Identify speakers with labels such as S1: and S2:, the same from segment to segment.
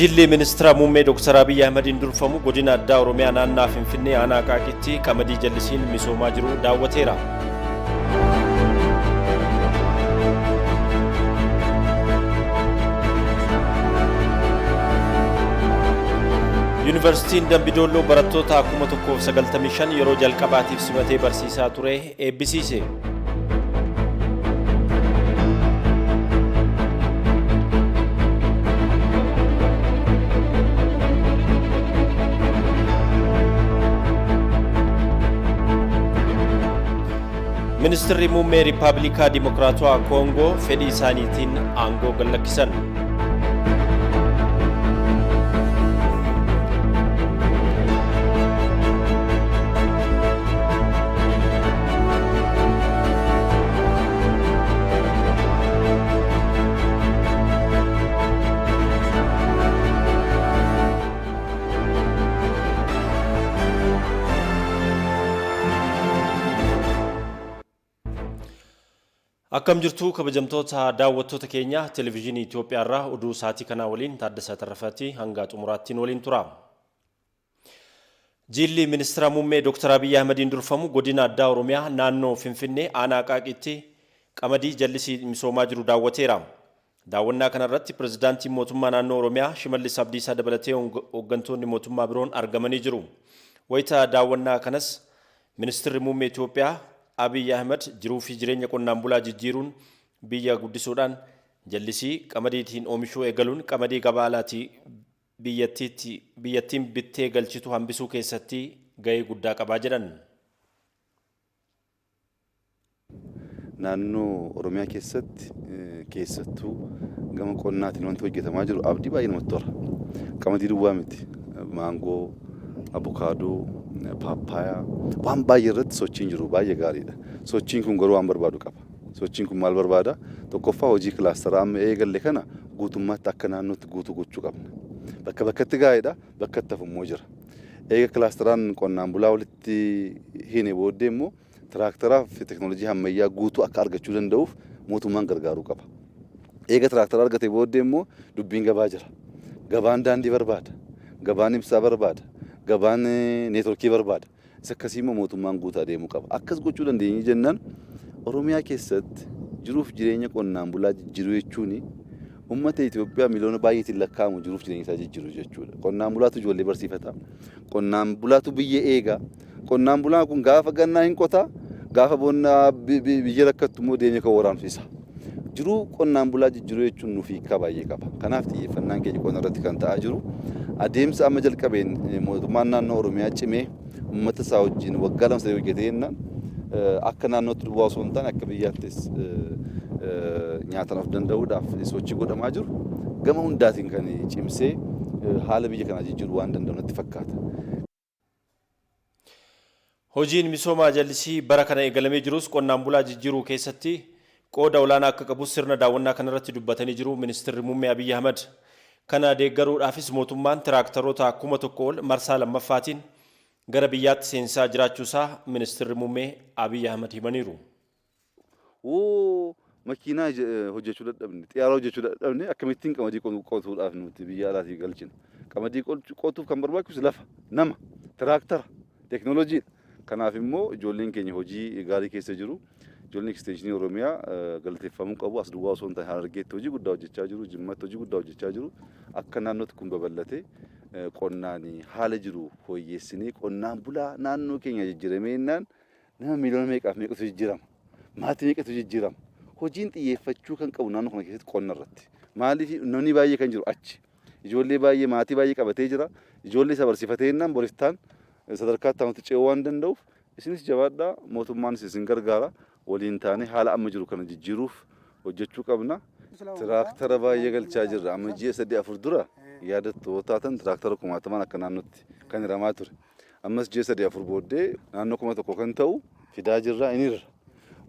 S1: Jilli Ministira Muummee Dooktar Abiyyi Ahmadiin durfamu Godina Addaa Oromiyaa Naannaa Finfinnee Aanaa Aqaaqitti qamadii jallisiin misoomaa jiru daawwateera. Yuunivarsiitiin Dambi Doolloo barattoota 1095 yeroo jalqabaatiif simatee barsiisaa ture eebbisiise. Ministirri Muummee Riippaabilikaa Dimokiraatawaa Koongoo fedhii isaaniitiin aangoo gad lakkisan. Akkam jirtu kabajamtoota daawwattoota keenya televezyiinii Itoophiyaarraa oduu sa'aatii kanaa waliin Taaddasaa Tarrafaati hanga xumuraattiin waliin tura. Jiilli Ministira Muummee Dooktar Abiyyi Ahmadiin durfamu Godina Addaa Oromiyaa Naannoo Finfinnee Aanaa Aqaaqiitti qamadii jallisii misoomaa jiru daawwateera. Daawwannaa kanarratti Pirezidaantiin Mootummaa Naannoo Oromiyaa Shimallis Abdiisaa dabalatee hoggantoonni mootummaa biroon argamanii jiru. Wayita daawwannaa kanas Ministirri Muummee Itoophiyaa Abiyyi Ahimad jiruufi jireenya qonnaan bulaa jijjiiruun biyya guddisuudhaan jallisii qamadiitiin oomishuu eegaluun qamadii gabaa alaatii biyyattiitti biyyattiin bittee galchitu hambisuu keessatti gahee guddaa qaba jedhan.
S2: Naannoo Oromiyaa keessatti keessattuu gama qonnaatiin wanti hojjetamaa jiru abdii baay'ee namatti tola. Qamadii duwwaa miti. Maangoo, abukaadoo, paappaayaa waan baay'ee irratti sochiin jiru baay'ee gaariidha. Sochiin kun garuu waan barbaadu qaba. Sochiin kun maal barbaada? Tokkoffaa hojii kilaastaraa amma eegalle kana guutummaatti akka naannootti guutuu gochuu qabna. Bakka bakkatti gaariidha, bakka itti hafu immoo jira. Eega kilaastaraan qonnaan bulaa walitti hine booddee immoo tiraaktaraa fi teknoolojii hammayyaa guutuu akka argachuu danda'uuf mootummaan gargaaruu qaba. Eega tiraaktara argate booddee immoo dubbiin gabaa jira. Gabaan daandii barbaada. Gabaan ibsaa barbaada. Gabaan neetworkii barbaada. Isa akkasii immoo mootummaan guutaa deemuu qaba. Akkas gochuu dandeenye jennaan Oromiyaa keessatti jiruuf jireenya qonnaan bulaa jijjiiruu jechuun uummata Itoophiyaa miliyoona baay'eetiin lakkaa'amu jiruuf jireenya isaa jijjiiruu jechuudha. Qonnaan bulaatu ijoollee barsiifata. Qonnaan bulaatu biyya eega. Qonnaan bulaan kun gaafa gannaa hin qota, gaafa bonnaa biyya rakkattu immoo deemee kan waraanfisa. Jiruu qonnaan bulaa jijjiiruu jechuun nuuf hiikkaa baay'ee qaba. Kanaaf xiyyeeffannaan keenya qonna irratti kan ta'aa jiru. Adeemsa amma jalqabeen mootummaan naannoo Oromiyaa cimee uummata isaa wajjin waggaa 2 3 hojjetee jennaan akka naannootti duwwaa osoo hin taane akka biyyaattis nyaataan of danda'uudhaaf sochii godhamaa jiru gama hundaatiin kan cimsee haala biyya kanaa jijjiiruu waan danda'u natti fakkaata.
S1: Hojiin misooma jallisii bara kana eegalamee jirus qonnaan bulaa jijjiiruu keessatti qooda olaanaa akka qabus sirna daawwannaa kanarratti dubbatanii jiru Ministirri Muummee Abiyyi Ahmad. Kana deeggaruudhaafis mootummaan tiraaktaroota 1000 ol marsaa 2ffaatiin gara biyyaatti seensisaa jiraachuusaa Ministirri Muummee Abiyyi Ahmad himaniiru.
S2: Woo makiinaa hojjechuu dadhabne, xiyyaara hojjechuu dadhabne akkamittiin qamadii qotuudhaaf nuti biyya alaatii galchina. Qamadii qotuuf kan barbaachisu lafa, nama, tiraaktara, teeknooloojiidha. Kanaaf immoo ijoolleen keenya hojii gaarii keessa jiru. Ijoolleen ekstenshinii Oromiyaa galateeffamuu qabu. As duwwaa osoo hin taane Harargeetti hojii guddaa hojjechaa jiru. Jimmatti hojii guddaa hojjechaa jiru. Akka naannootti kun babal'atee qonnaan haala jiru fooyyeessinee qonnaan bulaa naannoo keenya jijjiiramee jennaan Nama miiliyoona meeqaaf meeqatu jijjiirama? Maatii meeqatu jijjiirama? Hojiin xiyyeeffachuu kan qabu naannoo kana keessatti qonna irratti. Maaliif namni baay'ee kan jiru achi. Ijoollee baay'ee maatii baay'ee qabatee jira. Ijoollee isa barsiifatee jennaan boriftaan sadarkaa itti aanutti ce'uu waan danda'uuf isinis jabaadhaa mootummaanis isin gargaara. Waliin taanee haala amma jiru kana jijjiiruuf hojjechuu qabna. Tiraaktara baay'ee galchaa jirra. Amma ji'a sadii afur dura yaadattu yoo taatan tiraaktara kumaatamaan akka naannootti kan hiramaa ture. Ammas ji'a 3 4 booddee naannoo 1000 kan ta'u fidaa jirra in hirra.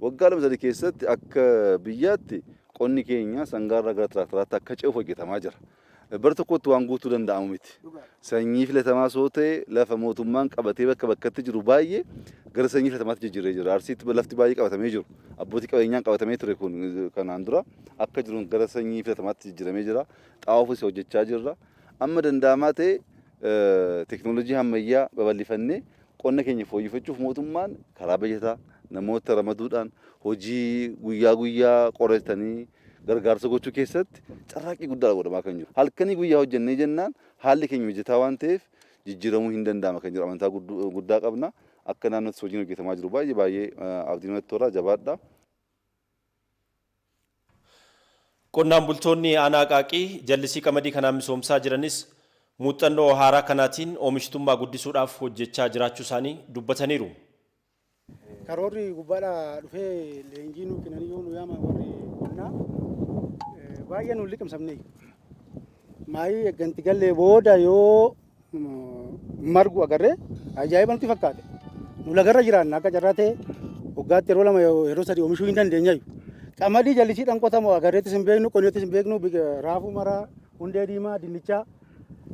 S2: Waggaa 2 3 keessatti akka biyyaatti qonni keenya sangaarraa gara tiraaktaraatti akka ce'uuf hojjetamaa jira. Bara tokkotti waan guutuu danda'amu miti. Sanyii filatamaa soo ta'e lafa mootummaan qabatee bakka bakkatti jiru baay'ee gara sanyii filatamaatti jijjiirree jira. Arsiitti lafti baay'ee qabatamee jiru. Abbootii qabeenyaan qabatamee ture kun kanaan dura akka jiruun gara sanyii filatamaatti jijjiiramee jira. Xaa'oofis hojjechaa jirra. Amma danda'amaa ta'e teekinooloojii ammayyaa babal'ifannee qonna keenya fooyyeffachuuf mootummaan karaa bajataa namoota ramaduudhaan hojii guyyaa guyyaa qoratanii gargaarsa gochuu keessatti carraaqqii guddaa godhamaa kan jiru. Halkanii guyyaa hojjennee jennaan haalli keenya mijataa waan ta'eef jijjiiramuu hin danda'ama kan jiru amantaa guddaa qabna. Akka naannootti hojiin hojjetamaa jiru baay'ee baay'ee abdii namatti tola, jabaadha.
S1: Qonnaan bultoonni aanaa Aqaaqii jallisii qamadii kanaan misoomsaa jiranis muuxannoo haaraa kanaatiin oomishtummaa guddisuudhaaf hojjechaa jiraachuu isaanii dubbataniiru.
S3: Karoorri gubbaadhaa dhufee leenjii nuu kennanii yoo nu yaaman warri qonnaa baay'ee nu liqimsamne. Maayii eegganti gallee booda yoo margu agarree ajaa'iba nutti fakkaate. Nu lagarra jiraanna akka carraa ta'e waggaatti yeroo 2 yeroo 3 oomishuu hin dandeenyayu. Qamadii jallisiidhaan qotamu agarreettis hin beeknu, qonneettis hin beeknu, raafuu maraa, hundee diimaa, dinnichaa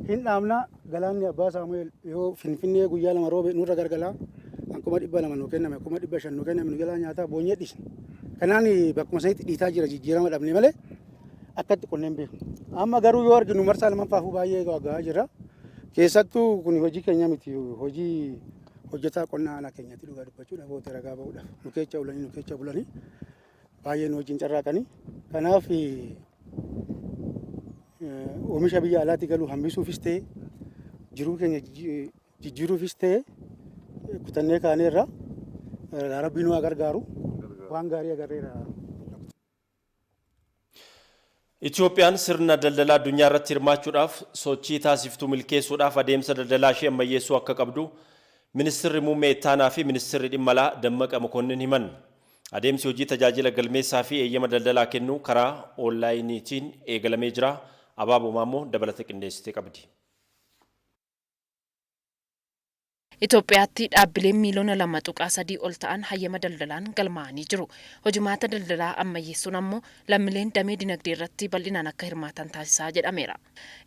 S3: hin dhaabna. Galaanni Abbaa Saamu'eel yoo Finfinnee guyyaa 2 roobe nurra gargalaa, kan 200,000 nu kenname, 500,000 nu kenname nu jalaa nyaataa boonyee dhisne. Kanaan bakkuma sanitti dhiitaa jira jijjiirama dhabne malee akkatti qonneen beeknu. Amma garuu yoo arginu marsaa lammaffaafuu baay'ee gahaa jira. Keessattuu kun hojii keenya miti, hojii hojjetaa qonnaa aanaa keenyatti dhugaa dubbachuudhaaf booda ragaa ba'uudhaaf nu keessa oolanii nu keessa bulanii baay'ee nu wajjin carraaqanii. Kanaaf oomisha biyya alaatti galu hambisuufis ta'e jiruu keenya jijjiiruufis ta'e kutannee kaaneerra, Rabbi nu haa gargaaru, waan gaarii agarreera.
S1: Itoophiyaan sirna daldalaa addunyaa irratti hirmaachuudhaaf sochii taasiftuu milkeessuudhaaf adeemsa daldalaa ishee ammayyeessuu akka qabdu Ministirri Muummee Ittaanaa fi Ministirri Dhimma Alaa Dammaqa Mokonnin himan. Adeemsi hojii tajaajila galmeessaa fi eeyyama daldalaa kennuu karaa oonlaayiniitiin eegalamee jira. Abaaboo Maammoo dabalata qindeessitee qabdi.
S4: Itoophiyaatti dhaabbileen miiliyoona 2.3 ol ta'an hayyama daldalaan galmaa'anii jiru. Hojimaata daldalaa ammayyeessuun ammoo lammileen damee dinagdee irratti bal'inaan akka hirmaatan taasisaa jedhameera.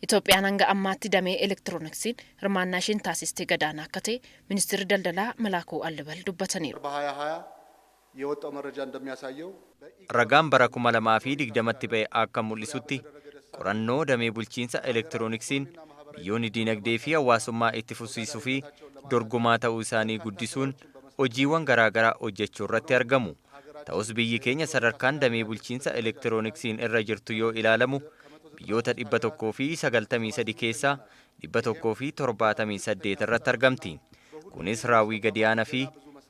S4: Itoophiyaan hanga ammaatti damee elektirooniksiin hirmaannaa isheen taasiste gadaanaa akka ta'e Ministirri Daldalaa Malaakuu Allibal dubbataniiru.
S5: በ2020 የወጣው መረጃ እንደሚያሳየው
S6: Ragaan bara 2020tti ba'e akka mul'isutti qorannoo damee bulchiinsa elektirooniksiin biyyoonni diinagdee fi hawaasummaa itti fufsiisuu fi dorgomaa ta'uu isaanii guddisuun hojiiwwan garaagaraa hojjechuu irratti argamu. Ta'us biyyi keenya sadarkaan damee bulchiinsa elektirooniksiin irra jirtu yoo ilaalamu biyyoota 193 keessaa 178 irratti argamti. Kunis raawwii gadi aanaa fi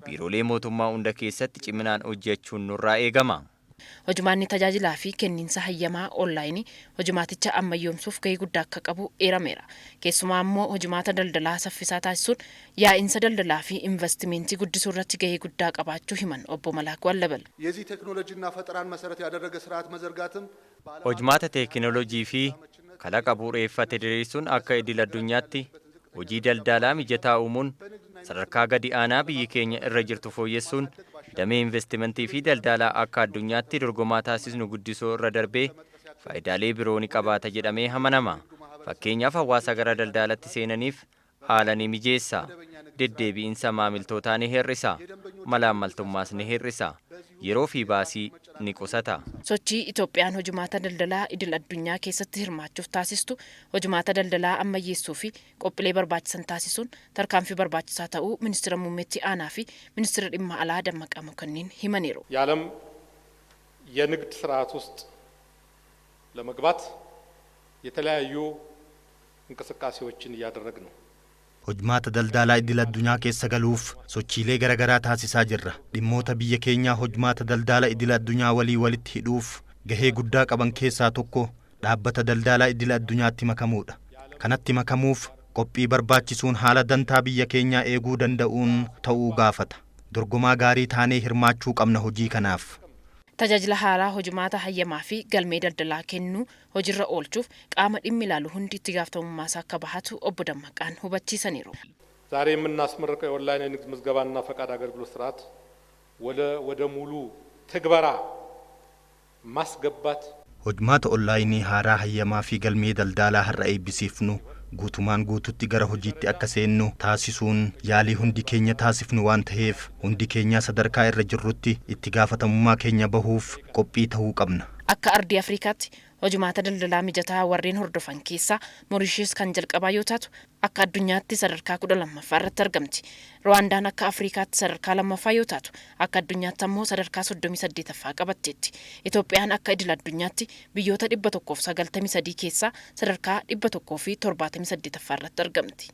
S6: biiroolee mootummaa hunda keessatti ciminaan hojjechuun nurraa eegama.
S4: Hojimaanni tajaajilaa fi kenniinsa hayyamaa oonlaayinii hojimaaticha ammayyoomsuuf gahee guddaa akka qabu eerameera. Keessumaa ammoo hojimaata daldalaa saffisaa taasisuun yaa'insa daldalaa fi investimentii guddisuu irratti gahee guddaa qabaachuu himan obbo Malaakuu Allabal.
S5: የዚህ ቴክኖሎጂና ፈጠራን መሰረት ያደረገ ስርዓት መዘርጋትም
S6: Hojmaata teekinooloojii fi kalaqa bu'uureffate diriirsuun akka idil addunyaatti hojii daldalaa mijataa uumuun sadarkaa gadi aanaa biyyi keenya irra jirtu fooyyessuun damee investimentii fi daldalaa akka addunyaatti dorgomaa taasisnu guddisuu irra darbee faayidaalee biroo ni qabaata jedhamee amanama. Fakkeenyaaf hawaasa gara daldalatti seenaniif haala ni mijeessa. Deddeebi'insa maamiltootaa ni hir'isa. Malaammaltummaas ni hir'isa. Yeroo fi baasii ni qusata.
S4: Sochii Itoophiyaan hojimaata daldalaa idil addunyaa keessatti hirmaachuuf taasistu hojimaata daldalaa ammayyeessuu fi qophiilee barbaachisan taasisuun tarkaanfii barbaachisaa ta'uu Ministeera Muummeetti aanaa fi Ministeera Dhimma Alaa Dammaqaa Mokonnin himaniiru.
S7: የዓለም የንግድ ስርዓት ውስጥ ለመግባት የተለያዩ እንቅስቃሴዎችን እያደረግን ነው።
S8: Hojmaata daldalaa idil addunyaa keessa galuuf sochiilee garaagaraa taasisaa jirra. Dhimmoota biyya keenyaa hojmaata daldala idil addunyaa walii walitti hidhuuf gahee guddaa qaban keessaa tokko dhaabbata daldalaa idil addunyaatti makamuudha. Kanatti makamuuf qophii barbaachisuun haala dantaa biyya keenyaa eeguu danda'uun ta'uu gaafata. Dorgomaa gaarii taanee hirmaachuu qabna hojii kanaaf.
S4: Tajaajila haaraa hojimaata hayyamaa fi galmee daldalaa kennuu hojiirra oolchuuf qaama dhimmi ilaalu hundi itti gaafatamummaa isaa akka bahatu obbo Dammaqaan hubachiisaniiru.
S7: ዛሬ የምናስመርቀው የኦንላይን የንግድ ምዝገባና ፈቃድ አገልግሎት ስርዓት ወደ ሙሉ ትግበራ ማስገባት
S8: Hojmaata onlaayinii haaraa hayyamaa fi galmee daldalaa har'a eebbisiifnu guutumaan guututti gara hojiitti akka seennu taasisuun yaalii hundi keenya taasifnu waan ta'eef hundi keenya sadarkaa irra jirrutti itti gaafatamummaa keenya bahuuf qophii ta'uu qabna.
S4: Akka ardii Afrikaatti Hojimaata daldalaa mijataa warreen hordofan keessaa Moorishees kan jalqabaa yoo taatu, akka addunyaatti sadarkaa 12ffaa irratti argamti. Ruwaandaan akka Afrikaatti sadarkaa lammaffaa yoo taatu, akka addunyaatti ammoo sadarkaa 38ffaa qabatteetti. Itoophiyaan akka idil addunyaatti biyyoota 193 keessaa sadarkaa 178ffaa irratti argamti.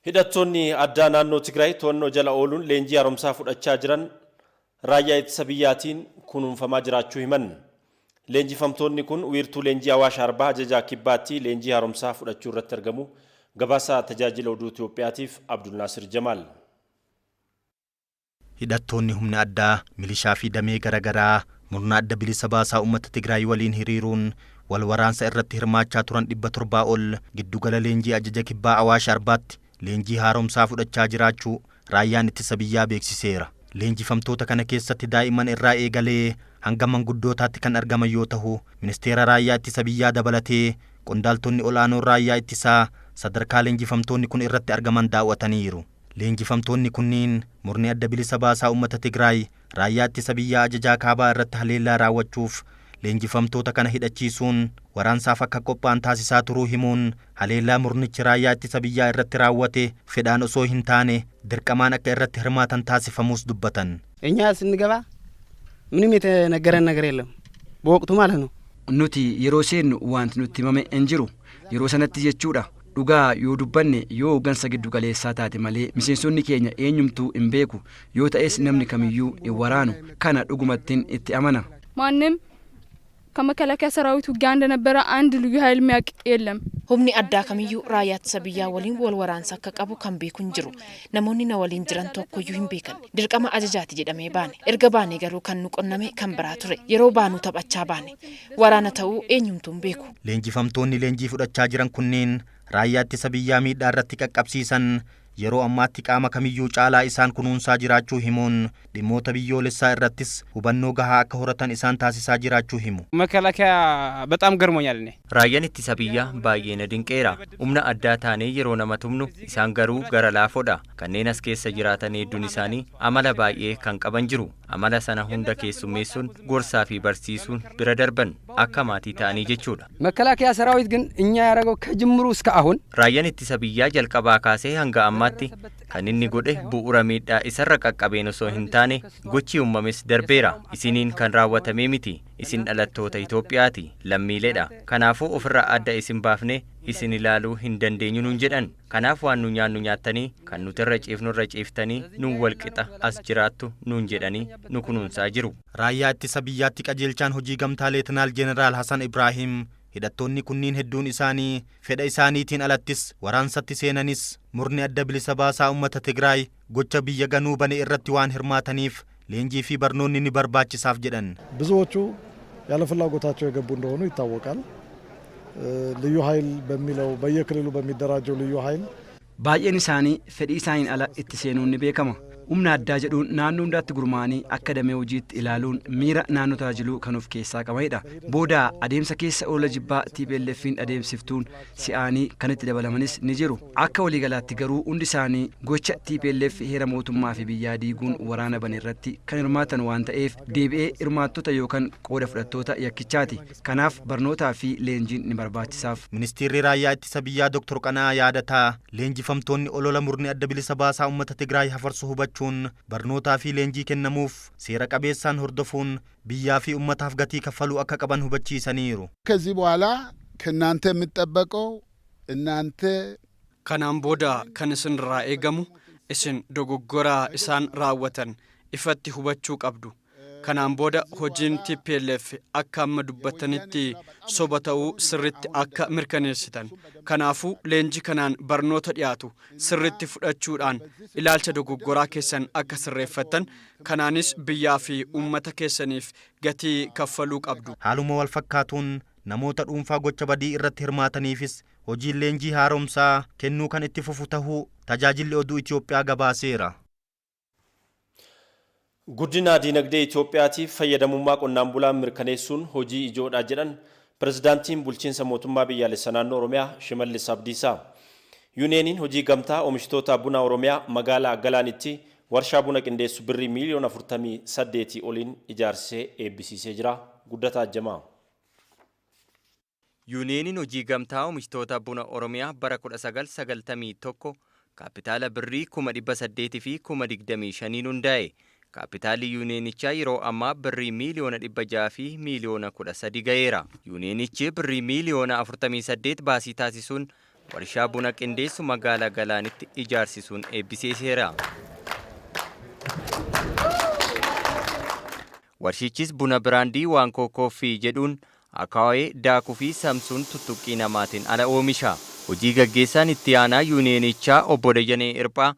S1: Hidhattoonni addaa naannoo Tigraay to'annoo jala ooluun leenjii haaromsaa fudhachaa jiran raayyaa ittisa biyyaatiin kunuunfamaa jiraachuu himan. Leenjifamtoonni kun wiirtuu leenjii Awaash Arbaa ajajaa Kibbaatti leenjii haaromsaa fudhachuu irratti argamu. Gabaasa tajaajila oduu Itoophiyaatiif Abdul Naasir Jamaal.
S8: Hidhattoonni humna addaa, milishaa fi damee garaagaraa murna adda bilisa baasaa uummata Tigraay waliin hiriiruun wal waraansa irratti hirmaachaa turan 700 ol giddugala leenjii ajaja Kibbaa Awaash Arbaatti leenjii haaromsaa fudhachaa jiraachuu raayyaan ittisa biyyaa beeksiseera. Leenjifamtoota kana keessatti daa'imman irraa eegalee hanga manguddootaatti kan argaman yoo ta'u, ministeera raayyaa ittisa biyyaa dabalatee qondaaltonni ol'aanoon raayyaa ittisaa sadarkaa leenjifamtoonni kun irratti argaman daawwataniiru. Leenjifamtoonni kunniin murni adda bilisa baasaa uummata Tigraay raayyaa ittisa biyyaa ajajaa kaabaa irratti haleellaa raawwachuuf leenjifamtoota kana hidhachiisuun waraansaaf akka qophaa'an taasisaa turuu himuun, haleellaa murnichi raayyaa ittisa biyyaa irratti raawwate fedhaan osoo hin taane dirqamaan akka irratti hirmaatan taasifamuus dubbatan.
S9: እኛ ስንገባ ምንም የተነገረን ነገር የለም በወቅቱ ማለት ነው።
S10: Nuti yeroo seennu wanti nutti himame hin jiru yeroo sanatti jechuudha. Dhugaa yoo dubbanne, yoo hooggansa giddu galeessaa taate malee miseensonni keenya eenyumtuu hin beeku. Yoo ta'es namni kamiyyuu hin waraanu, kana dhugumattiin itti amana.
S11: ማንም ከመከላከያ ሰራዊቱ ውጊያ እንደነበረ አንድ ልዩ ኃይል የሚያውቅ የለም።
S4: Humni addaa kamiyyuu raayyaa ittisa biyyaa waliin wal waraansa akka qabu kan beeku hin jiru. Namoonni na waliin jiran tokkoyyuu hin beekan. Dirqama ajajaati jedhamee baane. Erga baane garuu kan nu qunname kan biraa ture. Yeroo baanu taphachaa baane. Waraana ta'uu eenyumtuu hin beeku.
S8: Leenjifamtoonni leenjii fudhachaa jiran kunneen raayyaa ittisa biyyaa miidhaa irratti qaqqabsiisan yeroo ammaatti qaama kamiyyuu caalaa isaan kunuunsaa jiraachuu himuun, dhimmoota biyyoolessaa irrattis hubannoo gahaa akka horatan isaan taasisaa jiraachuu himu.
S12: መከላከያ በጣም ገርሞኛል እኔ።
S6: Raayyaan ittisa biyyaa baay'ee na dinqeera. Humna addaa taanee yeroo nama tumnu isaan garuu gara laafoodha. Kanneen as keessa jiraatan hedduun isaanii amala baay'ee kan qaban jiru. Amala sana hunda keessummeessuun, gorsaa fi barsiisuun bira darban, akka maatii ta'anii jechuudha.
S13: መከላከያ ሰራዊት ግን እኛ ያደረገው ከጅምሩ እስከ አሁን
S6: Raayyaan ittisa biyyaa jalqabaa kaasee hanga ammaatti kan inni godhe bu'uura miidhaa isarra qaqqabeen osoo hin taane, gochi uumames darbeera. Isiniin kan raawwatamee miti. Isin dhalattoota Itoophiyaati. Lammiileedha. Kanaafuu ofirraa adda isin baafne isin ilaaluu hin dandeenyu nuun jedhan. Kanaaf waan nu nyaannu nyaattanii, kan nuti irra ciifnu irra ciiftanii, nuun walqixa as jiraattu nuun jedhanii nu kunuunsaa jiru.
S8: Raayyaa ittisa biyyaatti qajeelchaan hojii gamtaa Leetinaal Jeeneraal Hasan Ibraahim, hidhattoonni kunniin hedduun isaanii fedha isaaniitiin alattis waraansatti seenanis, murni adda bilisa baasaa uummata Tigraay gocha biyya ganuu bane irratti waan hirmaataniif leenjii fi barnoonni ni barbaachisaaf jedhan.
S14: ብዙዎቹ ያለ ፍላጎታቸው የገቡ እንደሆኑ ይታወቃል። ልዩ ኃይል በሚለው በየክልሉ በሚደራጀው ልዩ ኃይል
S10: Baay'een isaanii fedhii isaaniin ala itti seenuun ni beekama. Humna addaa jedhuun naannoo hundaatti gurmaa'anii akka damee hojiitti ilaaluun miira naannoo tajaajiluu kan of keessaa qabanidha. Booda adeemsa keessa oola jibbaa TPLF'n adeemsiftuun si'aanii kan itti dabalamanis ni jiru. Akka waliigalaatti garuu hundi isaanii gocha TPLF heera mootummaa fi biyyaa diiguun waraana bane irratti kan hirmaatan waan ta'eef, deebi'ee hirmaattota yookaan qooda fudhattoota yakkichaati. Kanaaf barnootaa fi leenjiin ni barbaachisaaf.
S8: Ministeerri raayyaa ittisa biyyaa Dr. Qana'aa Yaadataa leenjifamtoonni olola murni adda bilisa baasaa uummata Tigraay hafarsu hubachuun barnootaa fi leenjii kennamuuf seera qabeessaan hordofuun biyyaa fi uummataaf gatii kaffaluu akka qaban hubachiisaniiru.
S5: ከዚህ በኋላ ከእናንተ የሚጠበቀው እናንተ
S15: Kanaan booda kan isinirraa eegamu isin dogoggora isaan raawwatan ifatti hubachuu qabdu. Kanaan booda hojiin TPLF akka amma dubbatanitti soba ta'uu sirritti akka mirkaneessitan. Kanaafuu leenjii kanaan barnoota dhiyaatu sirritti fudhachuudhaan ilaalcha dogoggoraa keessan akka sirreeffattan, kanaanis biyyaa fi uummata keessaniif gatii kaffaluu qabdu.
S8: Haaluma wal fakkaatuun namoota dhuunfaa gocha badii irratti hirmaataniifis hojiin leenjii haaromsaa kennuu kan itti fufu tahuu tajaajilli oduu Itoophiyaa gabaaseera.
S1: Guddina diinagdee Itoophiyaatiif fayyadamummaa qonnaan bulaa mirkaneessuun hojii ijoodha jedhan pirezidaantiin bulchiinsa mootummaa biyyaalessa naannoo Oromiyaa Shimallis Abdiisaa. Yuuniyeeniin hojii gamtaa oomishtoota buna Oromiyaa magaalaa Galaanitti warshaa buna qindeessu birrii miiliyoona 48 oliin ijaarsisee eebbisiisee jira. Guddataa Ajjamaa.
S6: Yuuniyeeniin hojii gamtaa oomishtoota buna Oromiyaa bara 1991 kaapitaala birrii 800,000 fi 25,000 hundaa'e. Kaapitaalli yuuniyeenichaa yeroo ammaa birrii miiliyoona 600 fi miiliyoona 13 ga'eera. Yuuniyeenichi birrii miiliyoona 48 baasii taasisuun warshaa buna qindeessu magaalaa Galaanitti ijaarsisuun eebbisiiseera. Warshichis buna biraandii Waankoo Kooffii jedhuun akaawee, daakuu fi samsuun tuttuqqii namaatiin ala oomisha. Hojii gaggeessaan itti aanaa yuuniyeenichaa obbo Dajanee Hirphaa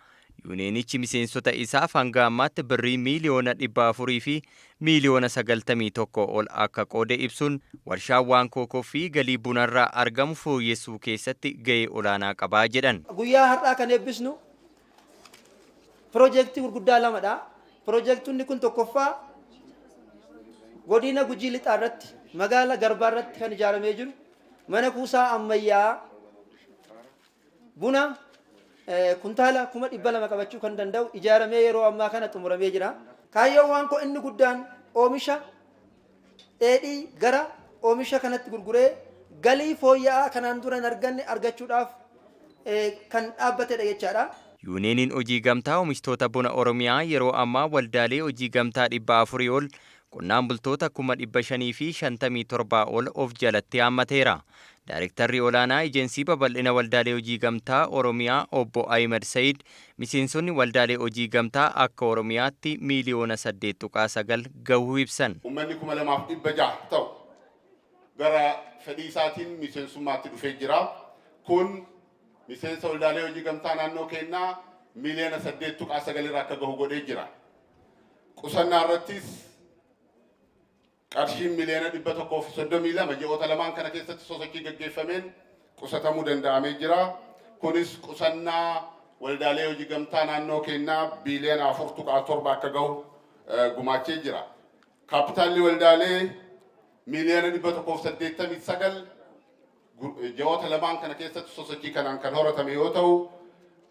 S6: yuuniyeenichi miseensota isaaf hanga ammaatti birrii miiliyoona 400 fi miiliyoona 91 ol akka qoode ibsuun warshaan Waankoo Kooffii galii bunarraa argamu fooyyessuu keessatti gahee olaanaa qabaa jedhan.
S16: Guyyaa har'aa kan eebbisnu piroojeektii gurguddaa lamadha. Piroojeektonni kun tokkoffaa godina Gujii Lixaa irratti magaala Garbaa irratti kan ijaaramee jiru mana kuusaa ammayyaa buna kuntaala 200,000 qabachuu kan danda'u ijaaramee yeroo ammaa kana xumuramee jira. Kaayyoon Waankoo inni guddaan oomisha dheedhii gara oomisha kanatti gurguree galii fooyya'aa kanaan dura hin arganne argachuudhaaf kan dhaabbatedha jechaadha.
S6: Yuuniyeeniin hojii gamtaa oomishtoota buna Oromiyaa yeroo ammaa waldaalee hojii gamtaa 400 ol qonnaan bultoota 557,000 ol of jalatti haammateera. Daayirektarri olaanaa Ejensii Babal'ina Waldaalee Hojii Gamtaa Oromiyaa obbo Ahimad Sayid miseensonni waldaalee hojii gamtaa akka Oromiyaatti miiliyoona 8.9 gahuu ibsan.
S17: Uummanni 2,600 ta'u gara fedhii isaatiin miseensummaatti dhufee jira. Kun miseensa waldaalee hojii gamtaa naannoo keenyaa miiliyoona 8.9 irraa akka gahu godhee jira. Qusannaa irrattis qarshiin miiliyoona 132 ji'oota lamaan kana keessatti sosochii gaggeeffameen qusatamuu danda'amee jira. Kunis qusannaa waldaalee hojii gamtaa naannoo keenyaa biiliyoona 4.7 akka gahu gumaachee jira. Kaapitaalli waldaalee miiliyoona 189 ji'oota lamaan kana keessatti sosochii kanaan kan horatame yoo ta'u,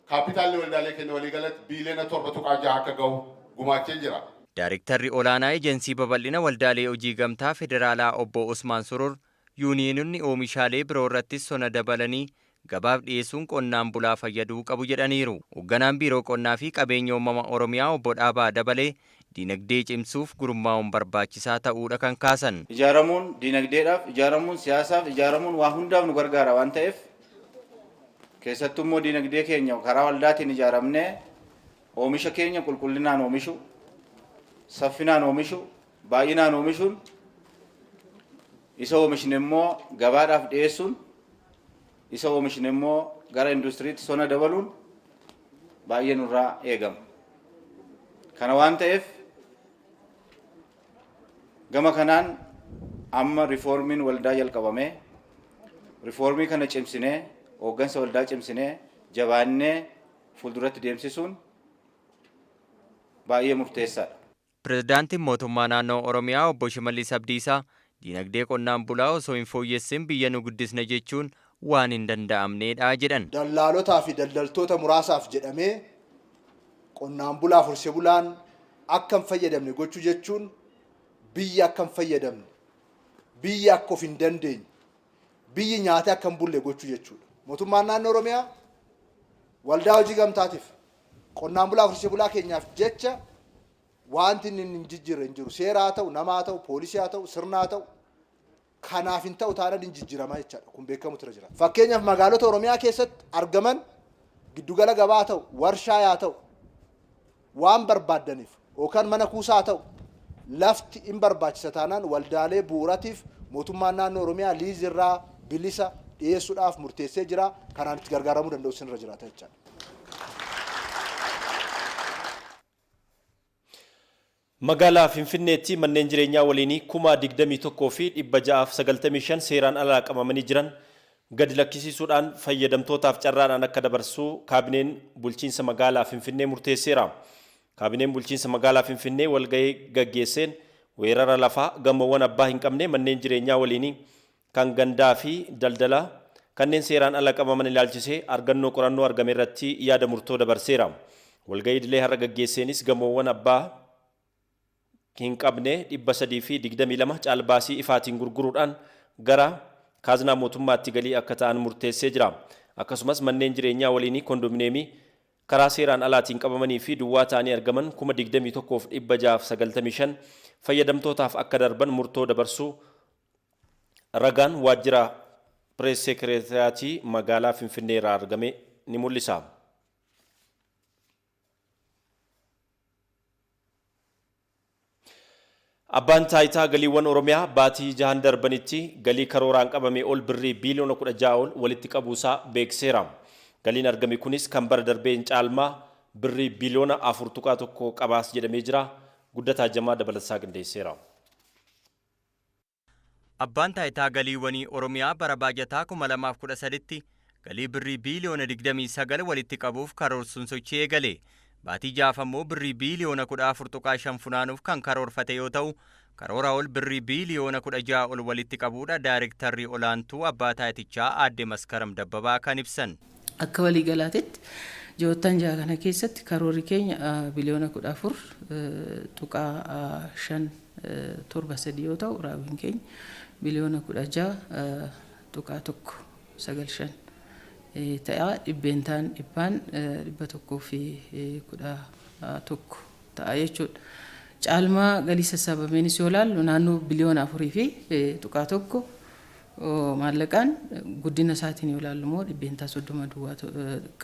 S17: kaapitaalli waldaalee keenya waliigalatti biiliyoona 7.6 akka gahu gumaachee jira.
S6: Daayirektarri olaanaa Ejensii Babal'ina Waldaalee Hojii Gamtaa Federaalaa obbo Usmaan Surur yuuniyeenonni oomishaalee biroo irrattis sona dabalanii gabaaf dhiyeessuun qonnaan bulaa fayyaduu qabu jedhaniiru. Hoogganaan Biiroo Qonnaa fi Qabeenya Uumama Oromiyaa obbo Dhaabaa Dabalee diinagdee cimsuuf gurmaa'uun barbaachisaa ta'uudha kan kaasan.
S18: Ijaaramuun diinagdeedhaaf, ijaaramuun siyaasaaf, ijaaramuun waa hundaaf nu gargaara waan ta'eef keessattuu immoo diinagdee keenya karaa waldaatiin ijaaramnee oomisha keenya qulqullinaan oomishu, saffinaan oomishu, baay'inaan oomishuun isa oomishne immoo gabaadhaaf dhiyeessuun isa oomishne immoo gara industiriitti sona dabaluun baay'ee nurraa eegama. Kana waan ta'eef gama kanaan amma riifoormiin waldaa jalqabamee riifoormii kana cimsinee hooggansa waldaa cimsinee jabaannee fuulduratti deemsisuun baay'ee murteessaadha.
S6: Pireezidaantiin mootummaa naannoo Oromiyaa obbo Shimallis Abdiisaa diinagdee qonnaan bulaa osoo hin fooyyessin biyya nu guddisna jechuun waan hin danda'amneedha jedhan.
S5: Dallaalotaa fi daldaltoota muraasaaf jedhamee qonnaan bulaaf horsiise bulaan akka hin fayyadamne gochuu jechuun biyya akka hin fayyadamne, biyya akka of hin dandeenye, biyyi nyaatee akka hin bulle gochuu jechuudha. Mootummaan naannoo Oromiyaa waldaa hojii gamtaatiif qonnaan bulaaf horsiise bulaa keenyaaf jecha wanti inni hin jijjiirre hin jiru. Seera haa ta'u, nama haa ta'u, poolisii haa ta'u, sirna haa ta'u, kanaaf hin ta'u taanaan hin jijjiiramaa jechaadha. Kun beekamutu irra jira. Fakkeenyaaf magaalota Oromiyaa keessatti argaman giddugala gabaa haa ta'u, warshaa haa ta'u, waan barbaaddaniif yookaan mana kuusaa haa ta'u, lafti hin barbaachisa taanaan waldaalee bu'uuratiif mootummaan naannoo Oromiyaa liizirraa bilisa dhiyeessuudhaaf murteessee jira. Kanaan itti gargaaramuu danda'u sinirra jiraata jechaadha.
S1: Magaalaa Finfinneetti manneen jireenyaa waliinii 21,695 seeraan alaa qabamanii jiran gadi lakkisiisuudhaan fayyadamtootaaf carraadhaan akka dabarsu kaabineen bulchiinsa magaalaa Finfinnee murteesseera. Kaabineen bulchiinsa magaalaa Finfinnee walgahii gaggeesseen weerara lafaa gamoowwan abbaa hin qabne manneen jireenyaa waliinii kan gandaa fi daldala kanneen seeraan ala qabaman ilaalchisee argannoo qorannoo argame irratti yaada murtoo dabarseera. Walgahii idilee har'a gaggeesseenis gamoowwan abbaa hin qabne 322 caalbaasii ifaatiin gurguruudhaan gara kaaznaa mootummaatti galii akka ta'an murteessee jira. Akkasumas manneen jireenyaa waliinii kondominiyeemii karaa seeraan alaatiin qabamanii fi duwwaa ta'anii argaman 21,695 fayyadamtootaaf akka darban murtoo dabarsuu ragaan waajjira pirees seekreetariaatii magaalaa Finfinnee irraa argame ni mul'isa. Abbaan taayitaa galiiwwan Oromiyaa baatii jahan darbanitti galii karooraan qabame ol birrii biiliyoona 16 ol walitti qabuusaa beeksiseera. Galiin argame kunis kan bara darbeen caalmaa birrii biiliyoona 4.1 qabaas jedhamee jira. Guddataa Jamaa dabalataa qindeesseera.
S6: Abbaan taayitaa galiiwwanii Oromiyaa bara baajataa 2013tti galii birrii biiliyoona 29 walitti qabuuf karoorsuun sochii eegale. Baatii jahaaf ammoo birrii biiliyoona 14.5 funaanuuf kan karoorfate yoo ta'u, karoora ol birrii biiliyoona 16 ol walitti qabuudha daayirektarri olaantuu abbaa taayitichaa aadde Maskaram Dabbabaa kan ibsan.
S19: Akka waliigalaatitti ji'oottan jaha kana keessatti karoorri keenya biliyoona 14.573 yoo ta'u, raawwiin keenya biliyoona 16.195 ta'a. Dhibbeentaan dhibbaan 111 ta'a jechuudha. Caalmaa galii sassaabameenis yoo ilaallu naannoo biliyoona 4.1 maallaqaan guddina isaatiin yoo ilaallu immoo 30% duwwaa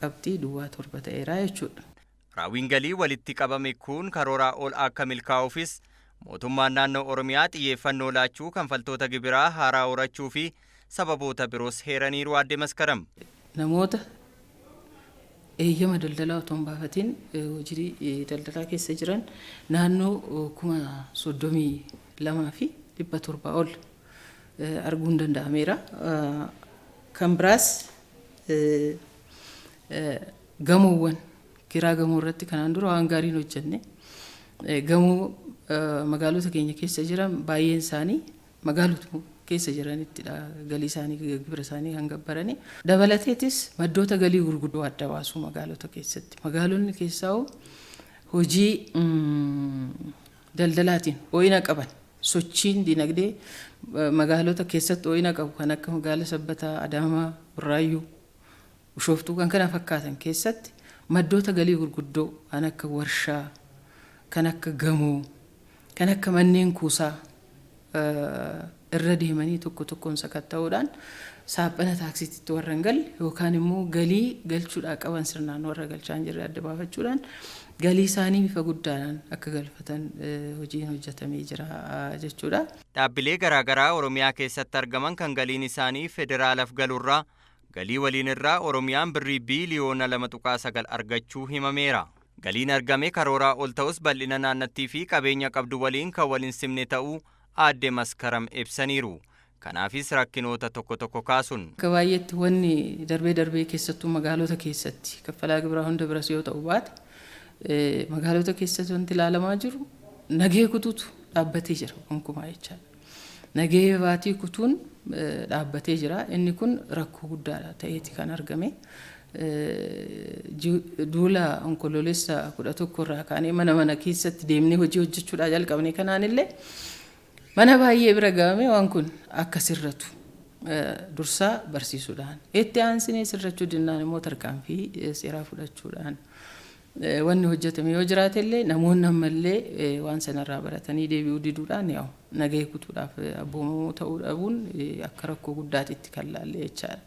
S19: qabxii duwwaa 7 ta'eera jechuudha.
S6: Raawwiin galii walitti qabame kun karooraa ol akka milkaa'uufis mootummaan naannoo Oromiyaa xiyyeeffannoo laachuu kanfaltoota gibiraa haaraa horachuu fi sababoota biroos heeraniiru aadde Maskaram.
S19: Namoota eeyyama daldalaa otoo hin baafatiin hojii daldalaa keessa jiran naannoo 32,700 ol arguun danda'ameera. Kan biraas gamoowwan kiraa gamoo irratti kanaan dura waan gaariin hojjenne, gamoo magaalota keenya keessa jiran baay'een isaanii magaalota keessa jiranittidha galii isaanii gibira isaanii kan gabbaranii. Dabalateetis maddoota galii gurguddoo adda baasuu magaalota keessatti. Magaalonni keessaa hojii daldalaatiin ho'ina qaban, sochiin dinagdee magaalota keessatti ho'ina qabu kan akka magaala Sabbataa, Adaamaa, Burraayyuu, Bishooftuu kan kana fakkaatan keessatti maddoota galii gurguddoo kan akka warshaa, kan akka gamoo, kan akka manneen kuusaa irra deemanii tokko tokkoon sakatta'uudhaan saaphana taaksiitti warra hin galle yookaan immoo galii galchuudhaa qaban sirnaan warra galchaa hin jirre adda baafachuudhaan galii isaanii bifa guddaadhaan akka galfatan hojiin hojjetamee jira jechuudha.
S6: Dhaabbilee garaagaraa Oromiyaa keessatti argaman kan galiin isaanii federaalaaf galurraa galii waliin irraa Oromiyaan birrii biiliyoona 2.9 argachuu himameera. Galiin argame karooraa ol ta'us bal'ina naannattii fi qabeenya qabdu waliin kan waliin simne ta'uu aadde Maskaram ibsaniiru. Kanaafis rakkinoota tokko tokko kaasuun.
S19: Akka baay'eetti wanni darbee darbee keessattuu magaalota keessatti kaffalaa gibiraa hunda biras yoo ta'u baate magaalota keessatti wanti ilaalamaa jiru nagahee kutuutu dhaabbatee jira gonkumaa jechaadha. Nagahee baatii kutuun dhaabbatee jira. Inni kun rakkoo guddaadha ta'eeti kan argame. Duula Onkoloolessa 11 irraa kaanee mana mana keessatti deemnee hojii hojjechuudhaa jalqabne kanaan illee mana baay'ee bira ga'ame waan kun akka sirratu dursaa barsiisuudhaan, itti aansinee sirrachuu dinnaan immoo tarkaanfii seeraa fudhachuudhaan wanni hojjetame yoo jiraate illee namoonni ammallee waan sanarraa baratanii deebi'uu diduudhaan yaa'u nagahee kutuudhaaf abboomamoo ta'uu dhabuun akka rakkoo guddaatitti kan laalle jechaadha.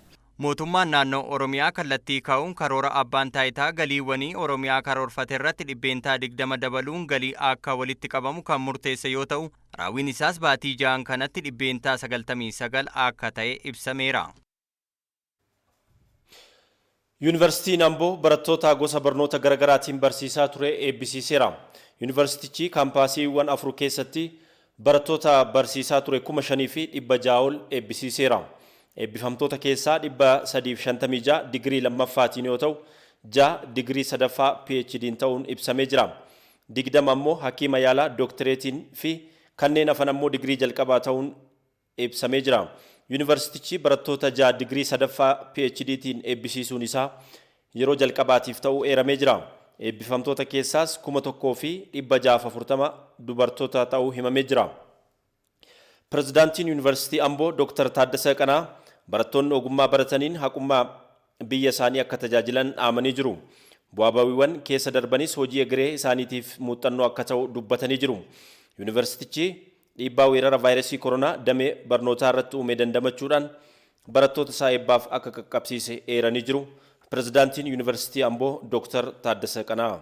S6: Mootummaan naannoo Oromiyaa kallattii kaa'uun karoora abbaan taayitaa galiiwwanii Oromiyaa karoorfate irratti 20% dabaluun galii akka walitti qabamu kan murteesse yoo ta'u, raawwiin isaas baatii ja'an kanatti 99% akka ta'e ibsameera.
S1: Yuunivarsiitiin Amboo barattoota gosa barnoota garaagaraatiin barsiisaa ture eebbisiiseera. Yuunivarsiitichi kaampaasiiwwan 4 keessatti barattoota barsiisaa ture 5,600 ol eebbisiiseera. Eebbifamtoota keessaa 356 digirii lammaffaatiin yoo ta'u, 6 digirii sadaffaa PhD'n ta'uun ibsamee jira. 20 ammoo hakiima yaalaa dooktireetiin fi kanneen hafan ammoo digirii jalqabaa ta'uun ibsamee jira. Yuunivarsiitichi barattoota 6 digirii sadaffaa PhD'tiin eebbisiisuun isaa yeroo jalqabaatiif ta'uu eeramee jira. Eebbifamtoota keessaas 1640 dubartoota ta'uu himamee jira. Pirezidaantiin Yuunivarsiitii Amboo Dr. Taaddasee Qanaa barattoonni ogummaa barataniin haqummaa biyya isaanii akka tajaajilan dhaamanii jiru. Bu'aa ba'iiwwan keessa darbanis hojii egeree isaaniitiif muuxannoo akka ta'u dubbatanii jiru. Yuunivarsiitichi dhiibbaa weerara vaayirasii koronaa damee barnootaa irratti uume dandamachuudhaan barattoota isaa eebbaaf akka qaqqabsiise eeranii jiru. Pirezidaantiin Yuunivarsiitii Amboo Dr. Taaddasee Qanaa.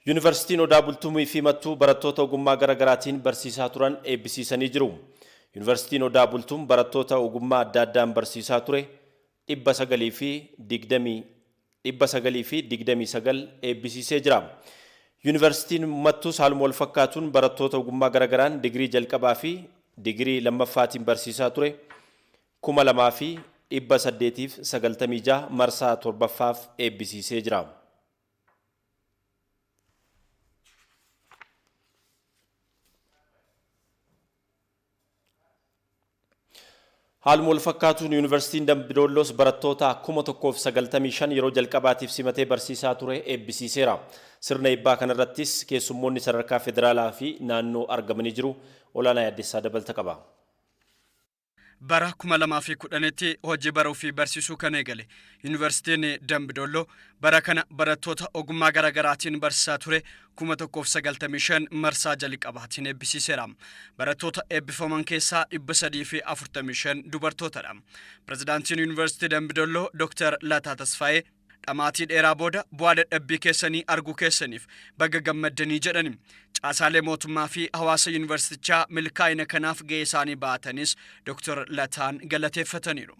S1: Yuunivarsiitiin Odaa Bultumii fi Mattuu barattoota ogummaa gara garaatiin barsiisaa turan eebbisiisanii jiru. Yuunivarsiitiin Odaa Bultum barattoota ogummaa adda addaan barsiisaa ture 929 eebbisiisee jira. Yuunivarsiitiin Mattuus haaluma wal fakkaatuun barattoota ogummaa gara garaan digirii jalqabaa fi digirii lammaffaatiin barsiisaa ture 2896 marsaa torbaffaaf eebbisiisee jira. Haaluma wal fakkaatuun Yuunivarsiitiin Dambidoolloos barattoota 1095 yeroo jalqabaatiif simatee barsiisaa ture eebbisiiseera. Sirna eebbaa kanarrattis keessummoonni sadarkaa federaalaa fi naannoo argamanii jiru. Olaanaa Yaaddessaa dabalata qaba.
S15: Bara 2010tti hojii baruu fi barsiisuu kan eegale Yuunivarsiitiin Dambidolloo bara kana barattoota ogummaa garaagaraatiin barsiisaa ture 1095 marsaa jalqabaatiin eebbisiiseera. Barattoota eebbifaman keessaa 345 dubartootadha. Pirezidaantiin Yuunivarsiitii Dambidolloo Dr. Lataa Tasfaayee dhamaatii dheeraa booda bu'aa dadhabbii keessanii arguu keessaniif baga gammaddanii jedhani. Caasaalee mootummaa fi hawaasa yuunivarsiitichaa milkaa'ina kanaaf ga'ee isaanii ba'atanis Dr. Lataan galateeffataniiru.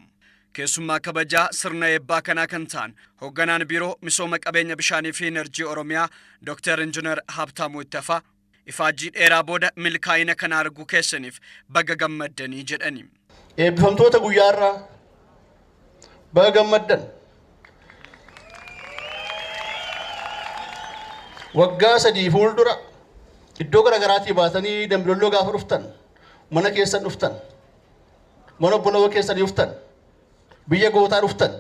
S15: Keessummaa kabajaa sirna eebbaa kanaa kan ta'an hoogganaan biiroo misooma qabeenya bishaanii fi enerjii Oromiyaa Dr. Injinar Habtaamuu Ittafaa ifaajjii dheeraa booda milkaa'ina kana arguu keessaniif baga gammaddanii jedhani.
S20: Eebbifamtoota guyyaarraa baga gammaddan. Waggaa 3 fuuldura iddoo garaagaraatii baatanii Dambidolloo gaafa dhuftan, mana keessan dhuftan, mana obboloota keessanii dhuftan, biyya gootaa dhuftan,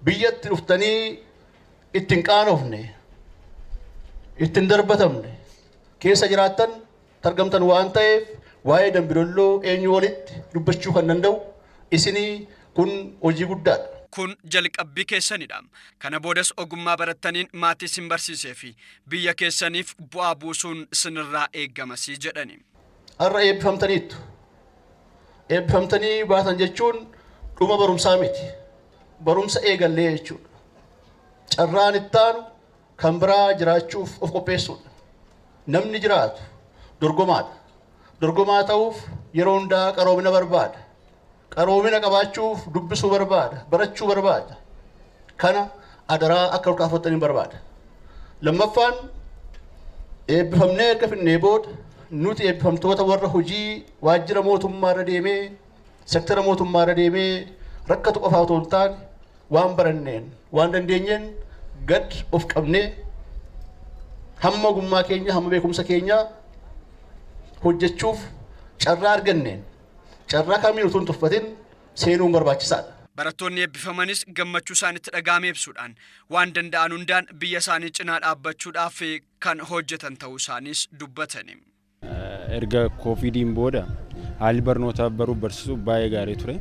S20: biyyatti dhuftanii ittiin qaanofne, ittiin darbatamne keessa jiraattan targamtan waan ta'eef waa'ee Dambidolloo eenyu walitti dubbachuu kan danda'u isinii kun hojii guddaadha.
S15: Kun jalqabbii keessanidha. Kana boodas ogummaa barattaniin maatii isin barsiisee fi biyya keessaniif bu'aa buusuun isinirraa eeggamasii jedhani.
S20: Har'a eebbifamtaniittu. Eebbifamtanii baatan jechuun dhuma barumsaa miti. Barumsa eegallee jechuudha. Carraan ittaanu kan biraa jiraachuuf of qopheessuudha. Namni jiraatu dorgomaadha. Dorgomaa ta'uuf yeroo hundaa qaroomina barbaada. Qaroomina qabaachuuf dubbisuu barbaada, barachuu barbaada. Kana adaraa akka olkaafattanii barbaada. Lammaffaan eebbifamnee erga finnee booda nuti eebbifamtoota warra hojii waajjira mootummaarra deemee, sektara mootummaarra deemee rakkatu qofaa otoo hin taane waan baranneen, waan dandeenyeen gad of qabnee hamma ogummaa keenya, hamma beekumsa keenya hojjechuuf carraa arganneen carraa kamiin utuu hin tuffatin seenuun barbaachisaadha.
S15: Barattoonni eebbifamanis gammachuu isaanitti dhaga'ame ibsuudhaan waan danda'an hundaan biyya isaanii cinaa dhaabbachuudhaaf kan hojjetan ta'uu isaaniis dubbatani.
S21: Erga koovidiin booda haalli barnootaa baruuf barsiisuu baay'ee gaarii ture.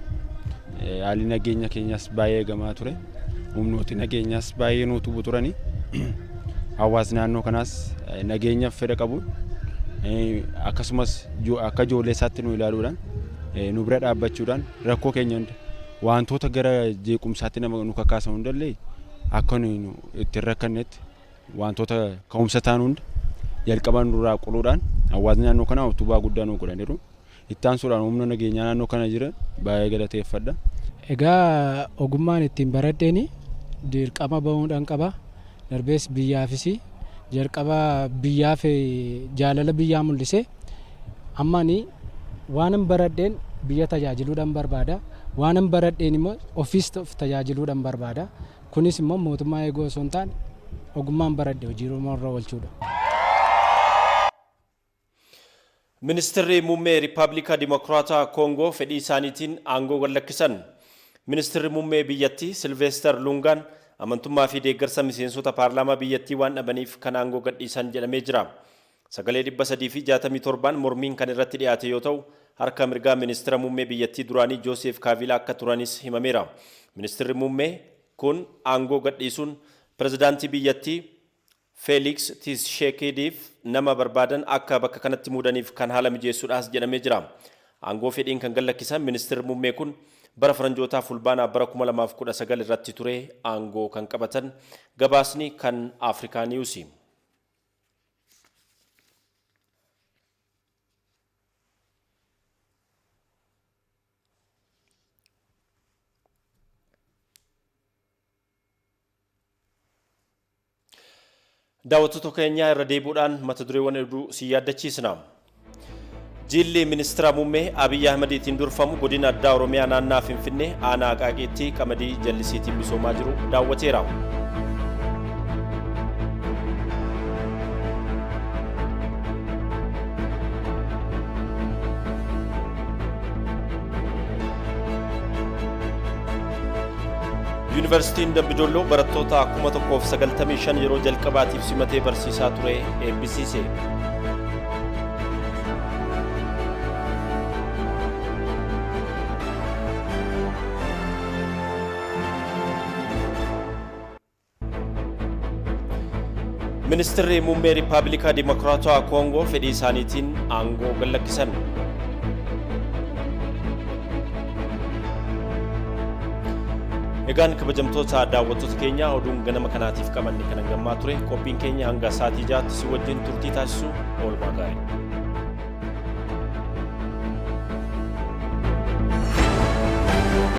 S21: Haalli nageenya keenyas baay'ee eegamaa ture. Humnooti nageenyaas baay'ee nu utubu turani. Hawaasni naannoo kanaas nageenyaaf fedha qabu. Akkasumas akka ijoollee isaatti nu ilaaluudhaan nu bira dhaabbachuudhaan rakkoo keenya hunda wantoota gara jeequmsaatti nama nu kakaasan hundallee akka nu ittiin rakkannetti wantoota ka'umsa ta'an hunda jalqaba nurraa qoluudhaan hawaasni naannoo kanaa utubaa guddaa nu godhaniiru. Itti aansuudhaan humna nageenyaa naannoo kana jiran baay'ee galateeffadha.
S22: Egaa ogummaan ittiin baradheen dirqama bahuudhaan qaba. Darbees biyyaafis jalqaba biyyaaf jaalala biyyaa mul'ise. Amma ani waanan baradheen biyya tajaajiluudhaan barbaada. Waanan baradheen immoo ofiis of tajaajiluudhaan barbaada. Kunis immoo mootummaa eeguu osoo hin taane ogummaan baradhe hojii irra oolchuudha.
S1: Ministeerri muummee Riippaabilika Dimokiraataa Koongoo fedhii isaaniitiin aangoo gad lakkisan. Ministeerri muummee biyyattii Silveester Lungaan amantummaa fi deeggarsa miseensota paarlaamaa biyyattii waan dhabaniif kan aangoo gadhiisan jedhamee jira. Sagalee 367 mormiin kan irratti dhiyaate yoo ta'u, harka mirgaa ministeera muummee biyyattii duraanii Jooseef Kaavilaa akka turanis himameera. Ministeerri muummee kun aangoo gadhiisuun pirezidaantii biyyattii Feeliks Tisheekediif nama barbaadan akka bakka kanatti muudaniif kan haala mijeessuudhaas jedhamee jira. Aangoo fedhiin kan gallakkisan ministeerri muummee kun bara faranjootaa fulbaanaa bara 2019 irratti ture aangoo kan qabatan gabaasni kan Afrikaa Niwusi. Daawwattoota keenyaa irra deebi'uudhaan mata dureewwan oduu si yaaddachiisna. Jilli ministeera muummee Abiyyi Ahmediitiin durfamu godina addaa Oromiyaa naannaa Finfinnee aanaa Aqaaqiitti qamadii jallisiitiin misoomaa jiru daawwateera. Yuunivarsiitiin Dambidolloo barattoota 1095 yeroo jalqabaatiif simatee barsiisaa ture eebbisiise. Ministeerri muummee Riippaabilika Dimokiraatawaa Koongoo fedhii isaaniitiin aangoo gad lakkisan. Egaan kabajamtoota daawwattoota keenya oduun ganama kanaatiif qabanne kan hangammaa ture qophiin keenya hanga sa'aatii 6tti si wajjin turtii taasisu oolmaa gaarii.